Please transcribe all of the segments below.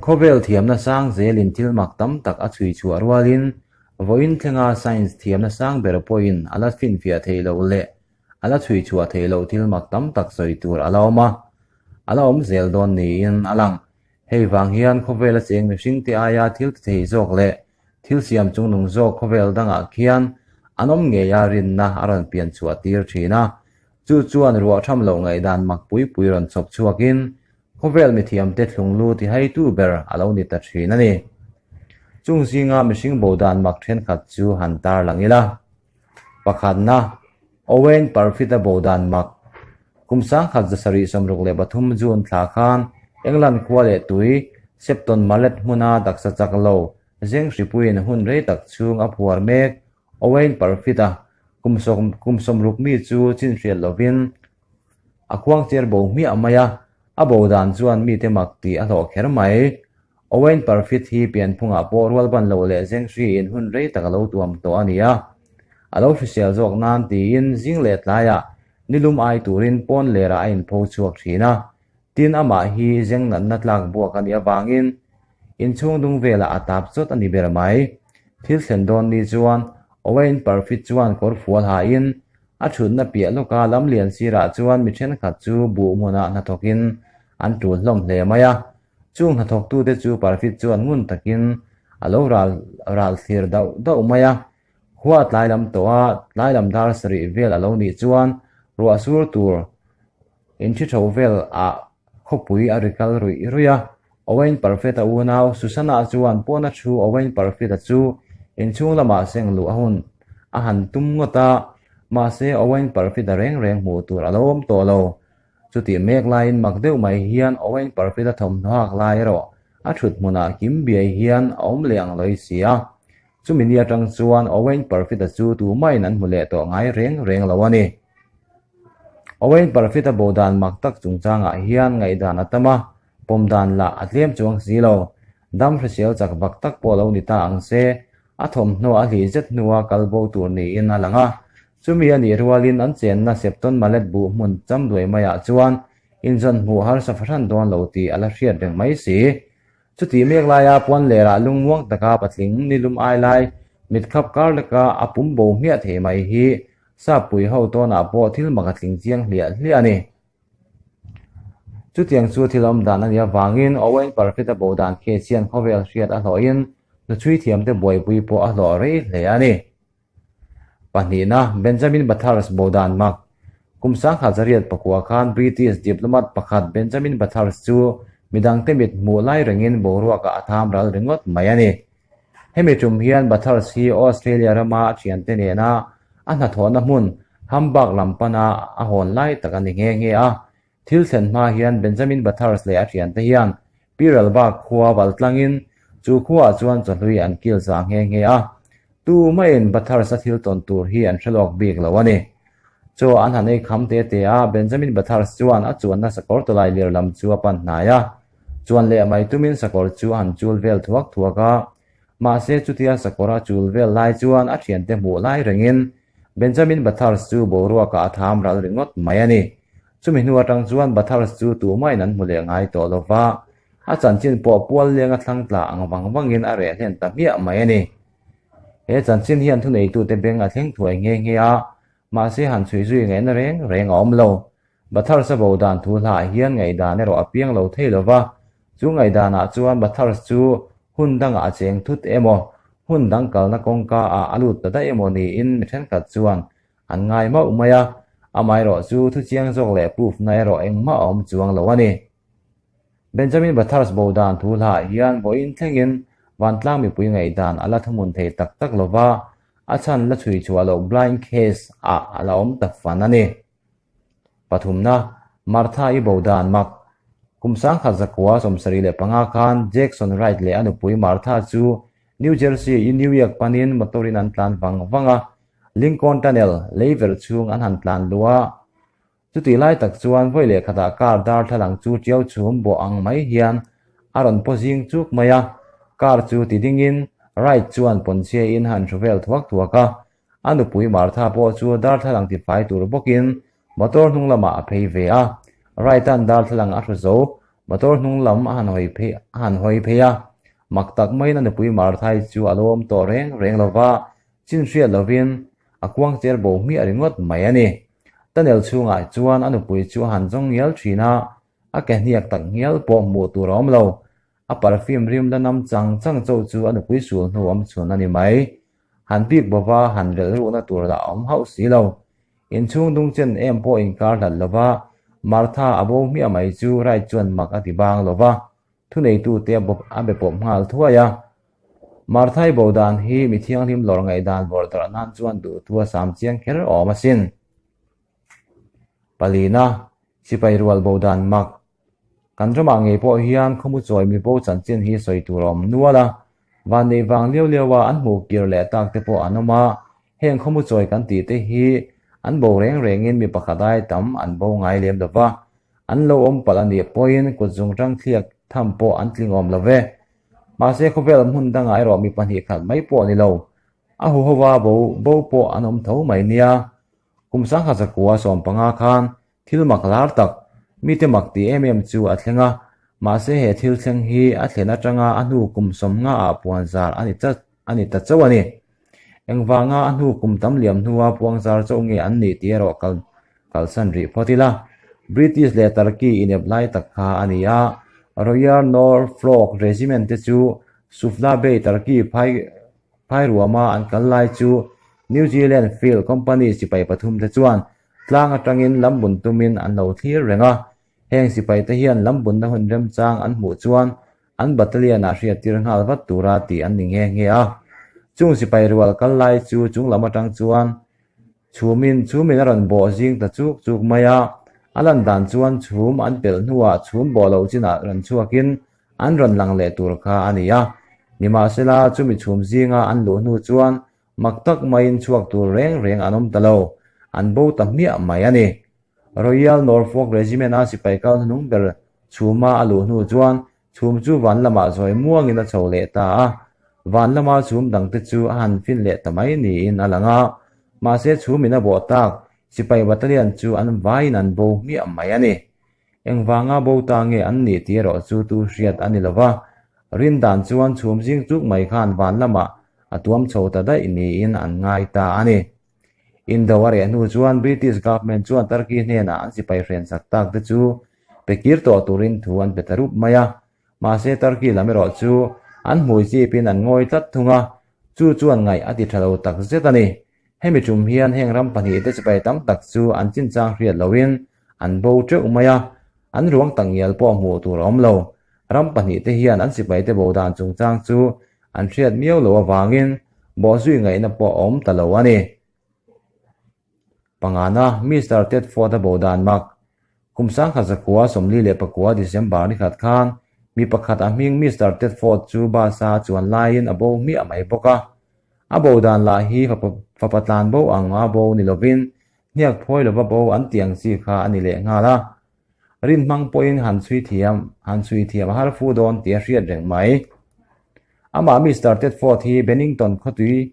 Khawvel thiamna sang zelin thil mak tam tak a chhui chhuah rualin vawiin thlenga science thiamna sang ber pawhin a la finfiah theih loh leh a la chhui chhuah theih loh thil mak tam tak sawi tur a la awm a, a la awm zel dawn niin a lang. Hei vang hian khawvela cheng mihringte aia thil ti thei zawk leh thil siam chungnung zawk khawvel dangah khian an awm ngei a rinna a rawn pian chhuah tir thin a. Chu chuan ruah tham loh ngaihdan mak pui pui rawn chhawp chhuakin khawvel mithiamte thlunglu tihaitu ber a lo ni ta thin a ni. Chung zinga mihring bo dan mak thenkhat chu han tarlang ila. Pakhatna, Owen Parfitt-a bo dan mak. Kum 1763 June thla khan England khua leh tui Shepton Mallet hmuna taksa chak lo zeng hripuiin hun rei tak chhung a phuar mek Owen Parfitt-a kum kum sawmruk mi chu chinhriat lovin a khuangcher bo hmiah mai a, a bo dan chuan mite mak tih a hlawh kher mai. Owen Parfitt hi pianphungah pawh rualban lo leh zenghriin hun rei tak a lo tuam tawh a ni a, a lo hrisel zawk nan tiin zing leh tlaiah nilum ai turin pawn lerah a inpho chhuak thin a, tin amah hi zeng natna tlak buak a nih avangin inchhung dung velah a tap chawt a ni ber mai. Thil thlen dawn ni chuan Owen Parfitt chuan kawr fual hain a thutna piah lawka lamlian sirah chuan mi thenkhat chu buh hmunah hnathawkin an tul hlawm hle mai a. Chung hnathawktute chu Parfitt chuan ngun takin a lo ral ral thlir dauh dauh mai a. Khua tlai lam tawh a, tlai lam dar sarih vel a lo nih chuan ruah sur tur inthi tho vel ah khawpui a ri kal ruih ruih a. Owen Parfitt-a unau Susanna chuan pawna thu Owen Parfitt-a chu inchhung lamah seng luh a hun a han tum ngawt a, mahse Owen Parfitt-a reng reng hmuh tur a lo awm tawh lo. Chutih mek laiin mak deuh mai hian Owen Parfitt-a thawmhnaw hak lai erawh a thut hmunah kim biai hian a awm leh ang lawih si a. Chumi ni atang chuan Owen Parfitt-a chu tumahin an hmu leh tawh ngai reng reng lo a ni. Owen Parfitt-a bo dan mak tak chungchangah hian ngaihdan a tam a, pawm dan lah a tlem chuang si lo. Dam hrisel chak vak tak pawh lo ni ta ang se, a thawmhnaw a hlih zet hnua kal bo tur niin a lang a. Chumi a nih rualin an chenna Shepton Mallet buh hmun cham duai maiah chuan inzawn hmuh harsa fahran dawn lo tih a la hriat reng mai si. Chutih mek laia puan lerah lungmuang taka patling nilum ai lai mitkhap kar leka a pum bo hmiah thei mai hi Sappui ho tawnah pawh thil mak a tling chiang hliah hliah a ni. Chutiang chu thil awm dan a nih avangin Owen Parfitt-a bo dan khi chian khawvel hriat a hlawhin hnuchhui thiamte buaipui pawh a hlawh rei hle a ni. Pahnihna, Benjamin Bathurst bo dan mak. Kum 1904 khan British diplomat pakhat Benjamin Bathurst chu midangte mit hmuh lai rengin boruakah a tham ral ringawt mai a ni. Hemi tum hian Bathurst hi Australia rama a thiante nena a hnathawhna hmun Hamburg lam pana a hawn lai tak a ni nghe nghe a. Thil thlen hma hian Benjamin Bathurst leh a thiante hian Piralbagh khua val tlangin chu khuaah chuan chawhlui an kil za nghe nghe a. Tu maiin Bathurst-a thil tawn tur hi an hre lawk bik lo a ni. Chaw an han ei kham te te a, Benjamin Bathurst chuan a chuanna sakawr tawlai lir lam chu a pan hnai a. Chuan leh mai tumin sakawr chu a han chul vel thuak thuak a. Mahse chutia sakawr a chul vel lai chuan a thiante hmuh lai rengin Benjamin Bathurst chu boruakah a tham ral ringawt mai a ni. Chumi hnu atang chuan Bathurst chu tumahin an hmu leh ngai tawh lo va, a chanchin pawh pual lenga thlang tla ang vang vangin a reh hlen ta hmiah mai a ni. He chanchin hian thuneitute beng a thleng thuai nghe nghe a, mahse han chhui zui ngaihna reng reng a awm lo. Bathurst a bo dan thu hlahah hian ngaihdan erawh a piang lo thei lo va, chu ngaihdanah chuan Bathurst chu hun dangah a cheng thut emaw, hun dang kalna kawngka ah a lut ta daih emaw niin mi thenkhat chuan an ngai mauh mai a, amaherawh chu thuchiang zawk leh proof na erawh engmah a awm chuang lo a ni. Benjamin Bathurst bo dan thu hlahah hian vawiin thlengin vantlang mipui ngaihdan a la thuhmun thei tak tak lo va, a chhan la chhui chhuah loh blind case ah a la awm ta fan a ni. Pathumna, Martha i bo dan mak. Kum 1975 khan Jackson Wright leh a nupui Martha chu New Jersey i New York panin motor in an tlan vang vang a, Lincoln Tunnel lei verh chhung an han tlan luh a. Chutih lai tak chuan vawi leh khatah car darthlalang chu tiau chhum bawh ang mai hian a rawn paw zing chuk mai a, car chu ti dingin Wright chuan pawnchhia in han hru vel thuak thuak a, A nupui Martha pawh chu darthlalang tifai tur bawkin motor hnung lamah a phei ve a. Wright-a'n darthlalang a hru zo. Motor hnung lam a han hawi phei a han hawi phei a, mak tak maiin a nupui Marthai chu a lo awm tawh reng reng lo va, chin hriat lovin a kuang cher bo hmiah ringawt mai a ni. Tunnel chhungah chuan a nupui chu a han zawng ngial thin a, a ke hniak tak ngial pawh hmuh tur a awm lo. A perfume rim la nam chang chang chauh chu a nupui sul hnu awm chhun a ni mai. Han bik bova han relh rukna tur lah a awm hauh si lo. Inchhung dung chen em pawh inkar hlat lova Martha a bo hmiah mai chu Wright chuan mak a ti bang lova, thuneitute a bawp a be pawp nghal thuai a. Martha-i bo dan hi mi thianghlim lawr ngaihdan vawrh darh nan chuan duhtu a sam chiang kher awm asin. Palina, sipai rual bo dan mak. Kan ramah ngei pawh hian khawmu chawi mibo chanchin hi sawi tur a awm nual a, vanneih vang liau liau a an hmuh kir leh tak te pawh an awm a, heng khawmu chawi kan tih te hi an bo reng rengin mi pakhat ai tam an bo ngai lem lo va, an lo awm palh a nih pawhin kut zungtang thliak tham pawh an tling awm lo ve. Mahse khawvel hmun dangah erawh mi pahnih khat mai pawh a ni lo, a huhova bo bo pawh an awm tho mai nia. Kum sangha zakua 15 khan Thil mak lar tak, mite mak ti em em chu a thleng a, mahse he thil thleng hi a thlen atanga a hnu kum 50 ah puan zar a ni chat a ni ta chauh a ni. Engvanga a hnu kum tam liam hnua puang zar chauh nge an nih tih erawh kal kalsan rih phawt ila. British leh Turkey inep lai tak kha a ni a, Royal Norfolk Regiment te chu Suvla Bay Turkey phai phairuama an kal lai chu New Zealand Field Company sipai pathum te chuan Tlang atangin lambun tumin an lo thlir reng a, heng sipaite hian lambunna hun remchang an hmuh chuan an battalion-ah hriattir nghal vat tura tih an ni nghe nghe a. Chung sipai rual kal lai chu chung lam atang chuan chhumin chhumin a rawn bawh zing ta chuk chuk mai a, a lan dan chuan chhum an pelh hnuah chhum bawh loh chinah rawn chhuakin an rawn lang leh tur kha a ni a. Nimahsela chumi chhum zinga an luh hnu chuan Mak tak maiin chhuak tur reng reng an awm ta lo, an bo ta hmiah mai a ni. Royal Norfolk Regiment-a sipai kal hnuhnung ber chhuma a luh hnu chuan chhum chu van lamah zawi muangin a chho leh ta a, van lama chhum dangte chu a han fin leh ta mai niin a lang a. Mahse chhumin a bawh tak, sipai battalion chu an vaiin an bo hmiah mai a ni. Engvanga bo ta nge an nih tih erawh chu tu hriat a ni lo va, rin dan chuan chhum zing chuk mai khan van lamah a tuam chho ta daih niin an ngai ta a ni. Indo a reh hnu chuan British government chuan Turkey hnenah an sipai hrensak tak te chu pe kir tawh turin thu an pe ta rup mai a. Mahse Turkey lam erawh chu an hmui chipin an ngawi tlat thung a, chu chuan ngaih a ti tha lo tak zet a ni. Hemi tum hian heng ram pahnihte sipai tam tak chu an chinchang hriat loin an bo teuh mai a, an ruang tak ngial pawh hmuh tur a awm lo. Ram pahnihte hian an sipaite bo dan chungchang chu an hriat miau lo avangin bawhzui ngaihna pawh a awm ta lo a ni. Pangana, Mister Tedford-a bo dan mak. Kum 1949 December ni khat khan mi pakhat a hming Mister Tedford chu bus-a a chuan laiin a bo hmiah mai bawk a. A bo dan lah hi fapa tlan bo ang a bo ni lovin hniak phawi lova bo an tih ang chi kha a ni leh nghal a. Rin hmang pawhin han chhui thiam han chhui thiam a har fu dawn tih a hriat reng mai. Amah Mister Tedford hi Bennington khawtui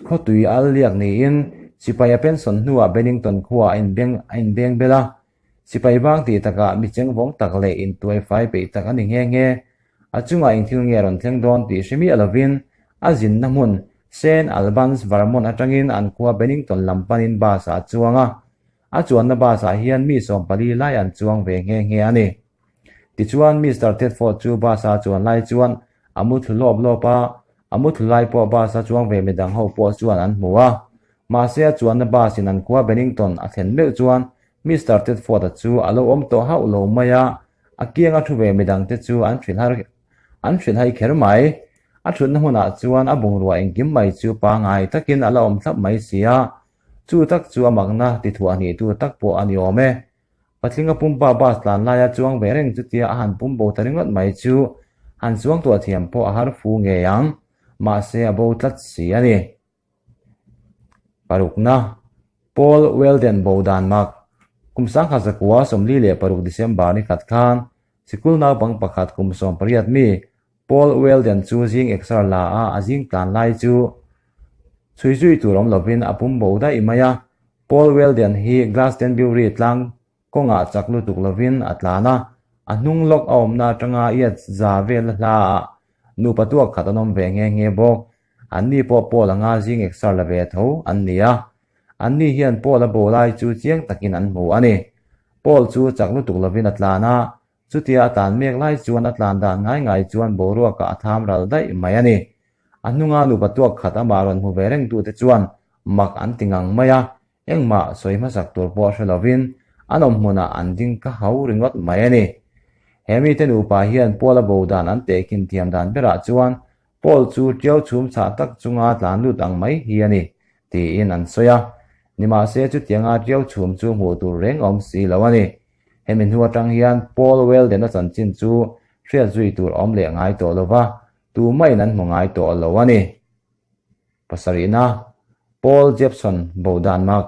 Khawtui al liak niin sipai a pension hnuah Bennington khuaah a inbeng a inbeng bel a. Sipai vang tih takah mi chengvawng tak leh intuai fai peih tak a ni nghe nghe. A chungah engthil nge a rawn thleng dawn tih hre miah lovin a zinna hmun Saint Albans, Vermont atangin an khua Bennington lam panin bus ah a chuang a. A chuanna bus ah hian mi 14 lai an chuang ve nghe nghe a ni. Tichuan Mister Thetford chu bus a chuan lai chuan a mu thlu lawp lawp a, a mu thlu lai pawh bus a chuang ve midang ho pawh chuan an hmu a. Mahse a chuanna bus in an khua Bennington a thlen meuh chuan Mister Thetford-a chu a lo awm tawh hauh lo mai a, a kianga thu ve midang te chu an hrilh har an hrilh hai kher mai. A thutna hmunah chuan a bungrua engkim mai chu pangai takin a la awm thlap mai si a, chu tak chu a makna tithuah hnihtu tak pawh a ni awm e. Patlinga pumpa bus tlan laia chuang ve reng chutia a han pum bo ta ringawt mai chu han chuang tuah thiam pawh a har fu ngei ang, mahse a bo tlat si a ni. Parukna, Paul Weldon bo dan mak. Kum 1946 December ni khat khan sikul naupang pakhat kum 18 mi Paul Weldon chu zing exer la a a zing tlan lai chu chhui zui tur awm lovin a pum bo daih mai a. Paul Weldon hi Glastonbury tlang. Kawngah chak lutuk lovin a tlan a, a hnung lawk a awmna atanga iat za vela hlaah nupa tuak khat an awm ve nghe nghe bawk. Anni pawh Paul anga zing eksar la ve tho an ni a. Anni hian Paul a bo lai chu chiang takin an hmu a ni. Paul chu chak lutuk lovin a tlan a, chutia a tlan mek lai chuan a tlan dan ngai ngai chuan boruakah a tham ral daih mai a ni. A hnunga nupa tuak khat amah rawn hmu ve rengtute chuan mak an ti ngang mai a, Engmah sawi hmasak tur pawh hre lovin an awm hmunah an ding ka hau ringawt mai a ni. He mite nupa hian Paul a bo dan an tehkhin thiam dan berah chuan Paul chu ṭiau chhum chhah tak chunga tlan lut ang mai hi a ni, tiin an sawi a. Nimahse chutianga ṭiau chhum chu hmuh tur reng awm si lo a ni. Hemi hnu aṭang hian Paul Weldon-a chanchin chu hriat zui tur awm leh ngai tawh lo va, tumah-in an hmu ngai tawh lo a ni. Pasarihna, Paul Jepson bo dan mak.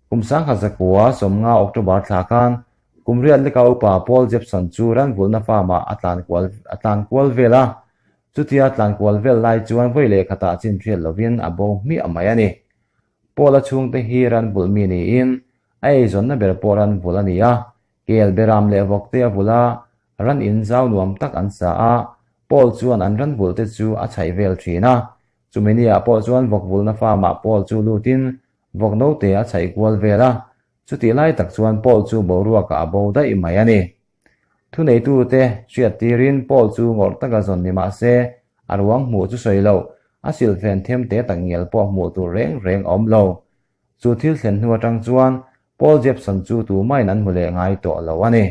Kum sangkhat zakua sawmnga October thla khan kum riat leka upa Paul Jepson chu ranvulhna farm ah a tlan kual a tlan kual vel a. Chutia tlan kual vel lai chuan vawi leh khatah chin hriat lovin a bo hmiah mai a ni. Paul a chhungte hi ranvulh mi niin a eizawnna ber pawh ranvulh a ni a. Kel beram leh vawkte a vulh a, ran in zau nuam tak an sa a, Paul chuan an ran vulhte chu a chhaih vel thin a. Chumi niah pawh chuan vawk vulhna farm ah Paul chu lutin vawk note a chhaih kual vel a, chutih lai tak chuan Paul chu boruakah a bo daih mai a ni. Thuneitute hriat tirin Paul chu ngawrh taka zawn ni mah se, a ruang hmuh chu sawi loh, a silhfen them te tak ngial pawh hmuh tur reng reng a awm lo. Chu thil thlen hnu atang chuan Paul Jepson chu tumahin an hmu leh ngai tawh lo a ni.